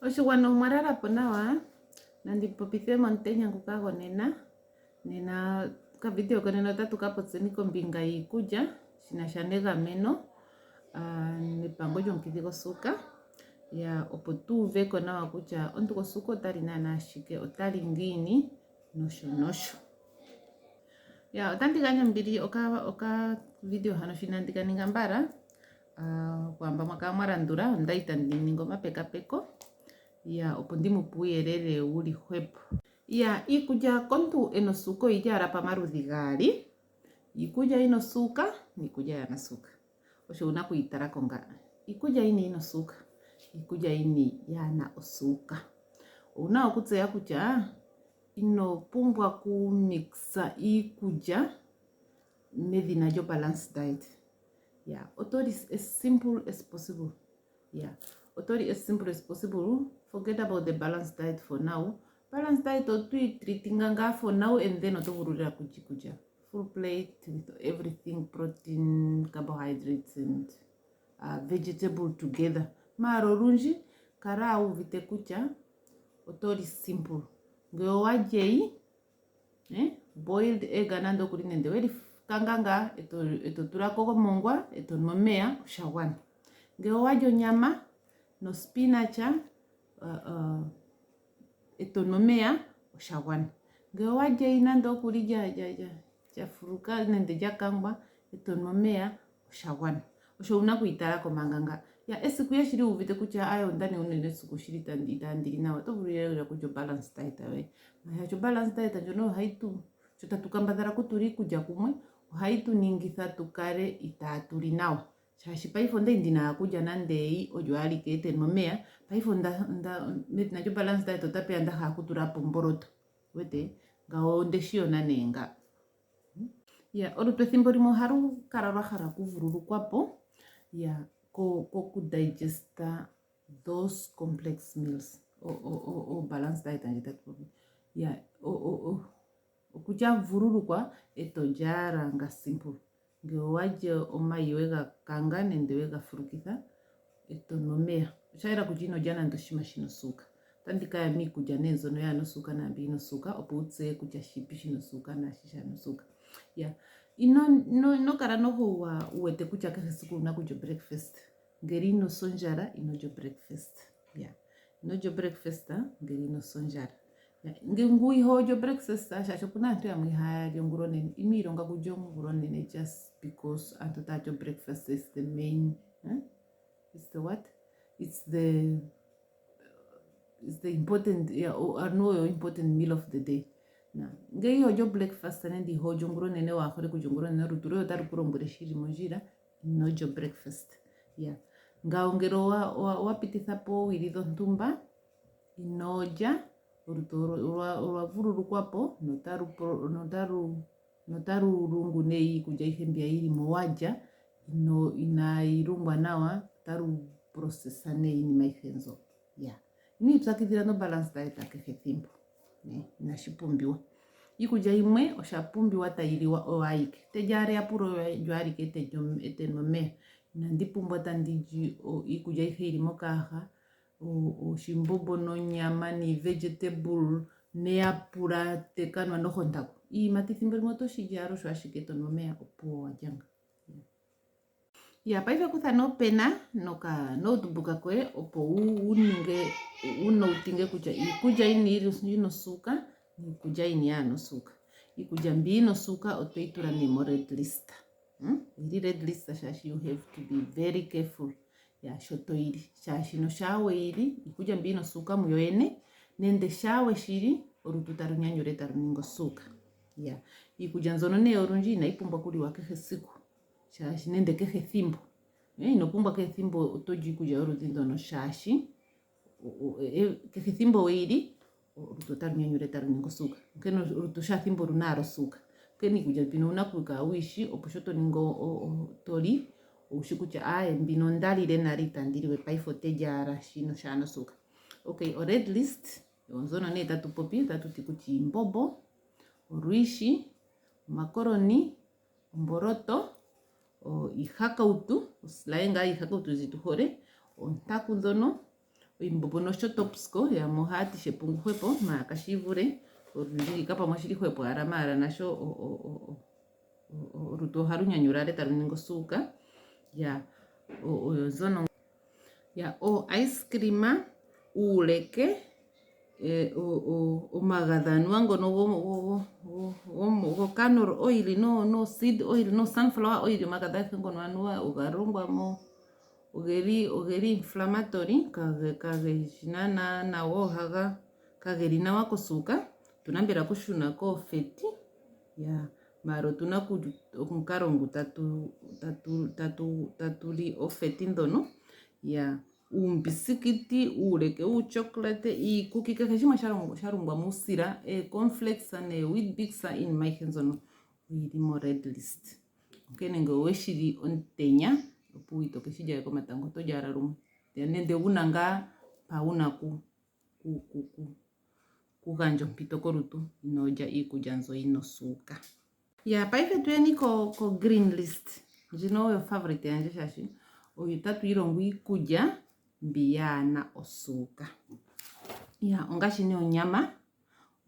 Oshigwana omwa lala po nawa? Nandi popithe momutenya nguka gonena. Nena okavidio konena otatu ka popyeni kombinga yiikulya shina sha negameno nepango lyomukithi gosuuka. Ya opo tu uve ko nawa kutya omuntu gosuuka ota li naanaa shike, ota li ngiini nosho nosho. Ya otandi gandja ombili oka oka video hano sho inandi ka ninga mbala. Kwaamba mwa kala mwa landula onda li tandi ningi omapekapeko ya opo ndi mu pe uuyelele wu li hwepo. Ya iikulya komuntu e na osuuka oyi li owala pamaludhi gaali, iikulya yi na osuuka niikulya yaa na osuuka. Osho wu na oku yi tala ko nga. Iikulya yini yi na osuuka? Iikulya yini yaa na osuuka? Owu na okutseya kutya ino pumbwa okumixa iikulya medhina lyo balanced diet. Ya oto li as simple as possible. Ya oto li as simple as possible. Forget about the balanced diet for now. Balanced diet oto yi treatinga ngaa for now and then oto vulu lela kulya iikulya full plate with everything protein, carbohydrates and uh, vegetable together. Maara olundji kala wu uvite kutya oto li simple. Ngele owa lya eyi eh, boiled egg nande okuli nende weli kanga ngaa eto tula ko omongwa eto nu omeya osha gwana. Ngele owa li onyama no spinach uh, uh, eto nu omeya osha gwana. Ngele owa li eyi nande okuli lya lya lya lya fuluka nende lya kangwa eto nu omeya osha gwana. Osho wuna oku itala ko manga nga. Ya esiku ya shili wu uvite kutya aye onda ninga unene esiku shili tandi itaandi li nawa oto vulu lela kulya obalance diet yoye. Shaashi obalance diet ndjono ohayi tu sho tatu kambadhala okutula iikulya kumwe ohayi tu ningitha tu kale itaatu li nawa. Shaashi paife onda li ndina okulya nande eyi olyo alike ete nu omeya. Paife onda onda medhina lyobalance diet otapeya nda hala okutula po omboloto. Wete? Ngawo onde shi yona nee nga. Ya olutu ethimbo limwe ohalu kala lwa hala okuvululukwa po ya kokudigesta those complex meals o balance diet ndji tatu popi ya okutya vululukwa e to lya nga simple Ngele owa li omayi we ga kanga nenge we ga fulukitha e to nu omeya, osha yela kutya ino lya nande oshinima shi na osuuka. Otandi ka ya miikulya nee mbyono yaa na osuuka naambi yi na osuuka, opo wu tseye kutya shipi shi na osuuka naashi shaa na osuuka. Ya, ino, ino, ino kala noho wa wu wete kutya kehe esiku owu na okulya obreakfast. Ngele ino sa ondjala, ino lya obreakfast. Ya, ino lya obreakfast ngele ino sa ondjala. Ngele ngu ihoo li obreakfast shaashi opuna aantu yamwe ihaaya li ongula onene, ino ilonga okulya ongula onene just because aantu otaya ti obreakfast is the main eh? It's the what? It's the it's the important yeah, anuwa oyo important meal of the day. Na ngele iho li obreakfast nenge ihoo li ongula onene waa hole okulya ongula onene olutu lwoye otalu ku lombwele shili mondjila ino lya obreakfast. Yeah. Ngawo ngele owa, owa, owa pititha po oowili dhontumba Inoo lya, olutu olwa vululukwa po notalu lungu nee iikulya ayihe mbiya yi li mo wa lya inaayi lungwa nawa, otalu processa nee iinima ayihe mbyo. Ya, ino ipyakidhila nobalance diet kehe ethimbo, inashi pumbiwa. Iikulya yimwe osha pumbiwa tayi liwa oyo ayike. Te li owala eyapula olyo alike e te nu omeya. Inandi pumbwa tandi li iikulya ayihe yi li mokayaha oshimbombo nonyama niivegetable neyapula te ka nwa nohontaku. Iiyimati thimbo limwe oto shi li owala osho ashike to nu omeya opuwo wa lya nga. Ya paife kutha nee opena noka notebook koye opo wu ninge wu notinge kutya iikulya yini yi na osuuka niikulya yini yaa na osuuka. Iikulya mbi yi na osuuka otweyi tula nee mo red list. Oyili red list shaashi you have to be very careful. Ya sho to yi li shaashi no shaa we yi li iikulya mbi yi na osuuka muyo yene nende shaa we shi li olutu talu nyanyula e talu ningi osuuka. Ya iikulya mbyono nee olundji inayi pumbwa okuliwa kehe esiku shaashi nende kehe ethimbo. Ino pumbwa kehe ethimbo oto li iikulya yoludhi ndono shaashi kehe ethimbo we yi li olutu otalu nyanyula e talu ningi osuuka. Onkene olutu shaa thimbo olu na owala osuuka. Onkene iikulya mbino owu na okukala wu yi shi opo sho to ningi to li owu shi kutya aaye mbino onda lile nale itandi li we paife ote li owala shino shaa na osuuka. Okay, ored list oyo nee tatu popi, otatu ti kutya iimbombo, olwiishi, omakoloni, omboloto, iihakautu, osilaye ngaa yiihakautu ndji tu hole, oontaku ndhono. Oyimbombo noshotopsco yamwe ohaya ti shepungu hwepo maala kashi ivule olundji kapamwe oshili hwepo owala maala nasho olutu ohalu nyanyula ale talu ningi osuuka ya oyo nzono ya o ice cream uuleke e, omagadhi anuwa ngono go canola oil no seed oil no sunflower oil, omagadhi agehe ngono anuwa oga longwa mo ogeli inflammatory, kage shi naana nawa, ohaga kageli nawa kosuuka. Otuna mbela okushuna koofeti ya maala otuna omukalo ngu tatu li oofeti ndhono ya uumbisikiti, uuleke wuuchocolate, iikuki, kehe shimwe sha longwa muusila, eecornflakes neeWeet-Bix, iinima ayihe mbyono oyili mo red list. Onkene ngele oweshi li omutenya opo ito keshi lya we komatango, oto li owala lumwe nenge wuna ngaa mpa wuna ku gandja ompito kolutu inoo lya iikulya mbyo yina osuuka. Ya paife tuyeni ko green list. Ndjino oyo favorite yandje shaashi oyo tatu ilongo iikulya mbi yaana osuuka. Ya ongaashi nee onyama,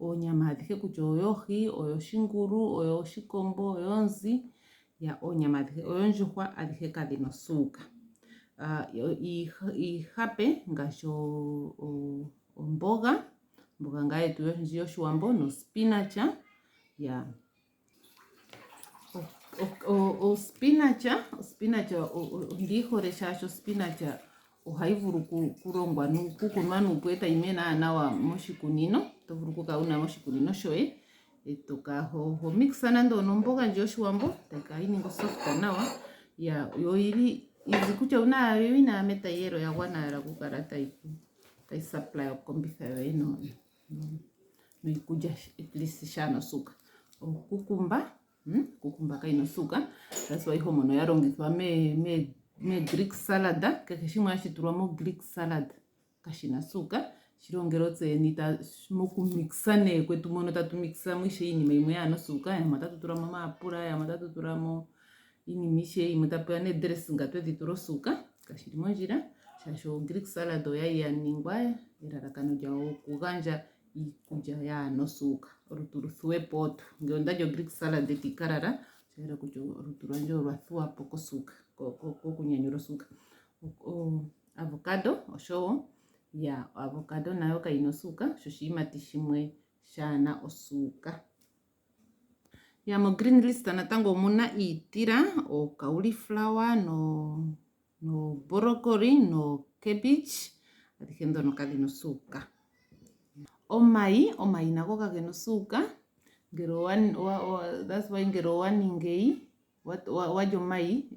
oonyama adhihe kutya oyoohi, oyoshingulu, oyoshikombo, oyoonzi, ya oonyama adhihe, oyondjuhwa adhihe kadhina osuuka. Iihape ngaashi omboga, omboga ngaa yetu ndji yoshiwambo nospinach ya ospinach, ospinach ondi hole shaashi ospinach ohayi vulu kulongwa kukunwa nuupu etayi mene nawa moshikunino. Oto vulu okukala wuna moshikunino shoye eto kala ho mixa nande onomboga ndji yoshiwambo tayi kala yi ninga osoft nawa. Ya yo oyili easy kutya owuna yo inaya meta iyelo ya gwana owala okukala tayi supply okombitha yoye noikulya at least shaana osuuka. Ocucumber, cucumber kayina osuuka, that's why homono ya longithwa me Greek salad, kehe shimwe hashi tulwa mo Greek salad kashina osuuka. Shilongelo tseyeni mokumixa nee kwetu mono tatu mixa mo ishewe iinima yimwe yaana osuuka, yamwe otatu tula mo omayapula, yamwe otatu tula mo iinima ishewe yimwe tapuya nee dressing twedhi tula osuuka, kashili mondjila shaashi o Greek salad oyali ya ningwa elalakano lyawo okugandja iikulya yaana osuuka, olutu luthuwe po oto. Ngele onda li o Greek salad eti kalala, oshayela kutya olutu lwandje olwa thuwa po kosuuka, kokunyanyula osuuka. Avocado oshowo ya avocado nayo kayina osuuka, osho oshiyimati shimwe shaana osuuka. Ya mo green list natango omuna iitila, ocauliflower no broccoli no cabbage, adhihe ndhono kadhina osuuka. Omayi, omayi nago kagena osuuka, ngele that's why ngele owa ningi walya omayi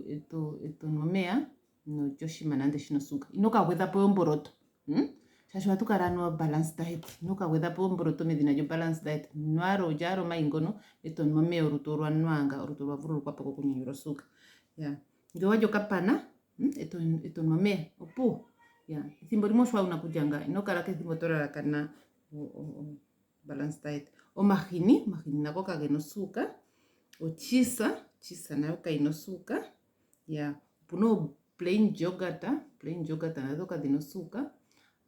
eto nu omeya ino lya oshinima nande shina osuuka. Ino ka gwedha po omboloto, shaashi ohatu kala anuwa balance diet, ino ka gwedha po omboloto medhina lyo balance diet. Nwa owala, lya owala omayi ngono eto nu omeya, olutu olwa nwanga, olutu olwa vululukwa po kokunyanyula osuuka. Ya ngele owalya okapana eto nu omeya opuwo. Ya ethimbo limwe osho wuna okulya nga, ino kala kehe ethimbo to lalakana balance diet. Omahini, omahini nago kagena osuuka. Ocheese, cheese nayo kayina osuuka. Ya opuna o plain yogurt, plain yogurt nadho kadhina osuuka.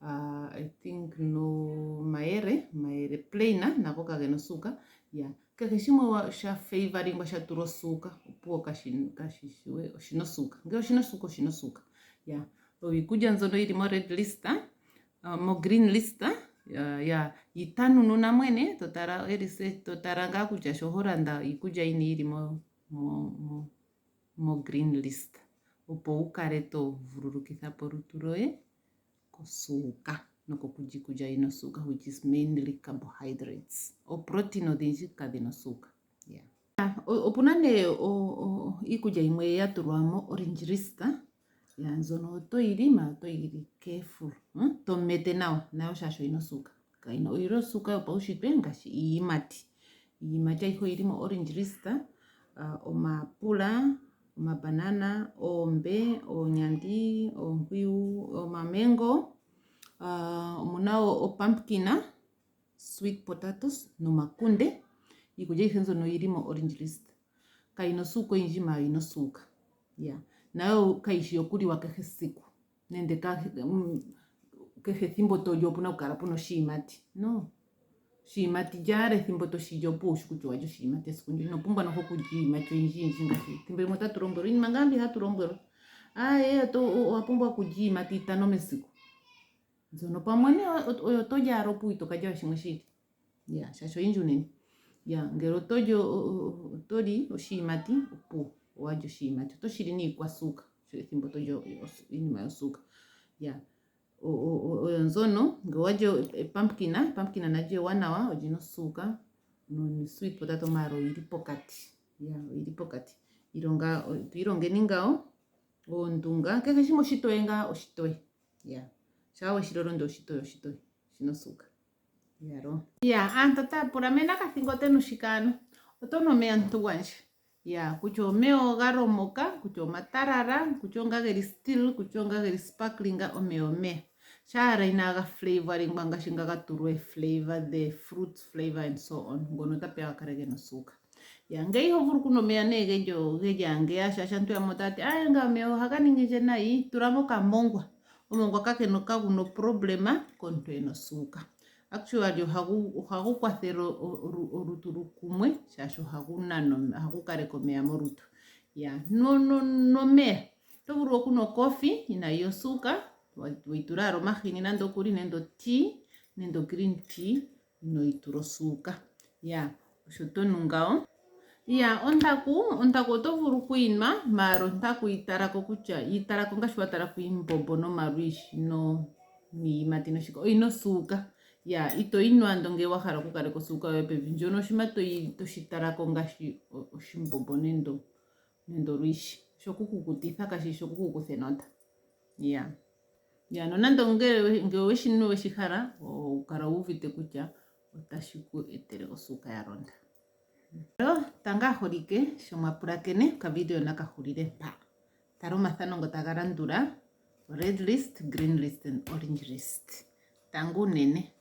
I think no mayere, mayere plain nago kagena osuuka. Ya kehe shimwe sha flavoringwa sha tulwa osuuka opuwo kashishi we oshina osuuka. Ngele oshina osuuka oshina osuuka. Ya iikulya mbyono yili mo red list, mo green list ya yitanununa mwene to tala to tala ngaa kutya sho ho landa iikulya yini yili mo green list opo wu kale to vululukitha po olutu lwoye kosuuka nokokulya iikulya yina osuuka which is mainly carbohydrates. Ooprotein odhindji kadhina osuuka. Opuna nee iikulya yimwe ya tulwa mo orange list, ya mbyono oto yi li maala oto yi li careful, to mete nawa nayo shaashi oyina osuuka. Oyili osuuka yopaushitwe ngaashi iiyimati. Iiyimati ayihe oyili mo orange list, omayapula, omabanana, oombe, oonyandi, oonkwiyu, omamengo, omuna opumpkin, sweet potatoes nomakunde. Iikulya ayihe mbyono oyili mo orange list. Kayina osuuka oyindji maala oyina osuuka. Ya nayo kayishi yokuliwa kehe esiku nenge. Kehe ethimbo to li opuna okukala puna oshiyimati. No. Oshiyimati lya ala ethimbo to shi li opo wushi kutya owalya oshiyimati esiku ndyo. Ino pumbwa noho okulya iiyimati oyindji yindji ngaashi ethimbo limwe otatu lombwelwa iinima ngaa mbi hatu lombwelwa. Aaye owa pumbwa okulya iiyimati itano mesiku. Mbyono pamwe nee oyo to li ala opuwo ito ka lya we shimwe shi ili. Ya shaashi oyindji unene. Ya ngele oto li oto li oshiyimati opuwo owalya oshiyimati. Oto shi li niikwasuka ethimbo to li iinima yosuuka. Ya oyo nzono ngele owalya epumpkin, epumpkin nalyo ewanawa olina osuuka no sweet potato maala oyili pokati. Ya oyili pokati. Ilonga tu ilongeni ngawo oondunga kehe shimwe oshitoye ngaa oshitoye. Ya shaa weshi lolo ndele oshitoye oshitoye oshina osuuka. Iyaloo. Ya aantu otaya pula mena Kathingo ote nu shike ano? Oto nu omeya muntu gwandje. Ya kutya omeya oga romoka, kutya omatalala, kutya onga geli still, kutya onga geli sparkling, omeya omeya. Shaa inaaga flavoringwa ngaashi nga ga tulwa ee-flavor the fruits flavor and so on, ngono otapeya ga kale gena osuuka. Ya ngele iho vulu okunwa omeya nee geli geli angeya shaashi aantu yamwe otaya ti aye nga omeya ohaga ningi ndje nayi, tula mo okamongwa. Omongwa kakena kaguna oproblema komuntu ena osuuka. Actually ohagu ohagu kwathele olutu lu kumwe shaashi ohagu nana ohagu kaleke omeya molutu. Ya no no nomeya oto vulu okunwa ocoffee inaayi ya osuuka weyi tula owala omahini nande okuli nenge otea nenge ogreen tea inooyi tula osuuka. Ya osho to nu ngawo. Ya ontaku ontaku oto vulu okuyi nwa maala ontaku yi tala ko kutya yi tala ko ngaashi wa tala ko iimbombo nomalwiishi no niiyimati noshike oyina osuuka. Ya ito yi nu ando ngele wa hala okukaleka osuuka yoye pevi ndjono oshinima toyi toshi tala ko ngaashi oshimbombo nenge nenge olwiishi. Oshoku kukutitha kashishi shoku ku kutha enota. Ya. Ya nonando ngele ngele oweshi nu weshi hala oho kala wu uvite kutya otashi ku etele osuuka ya londa. Tangi aaholike sho mwa pulakene okavidio naka hulile mpa. Tala omathano ngo taga landula, red list, green list and orange list. Tangi unene.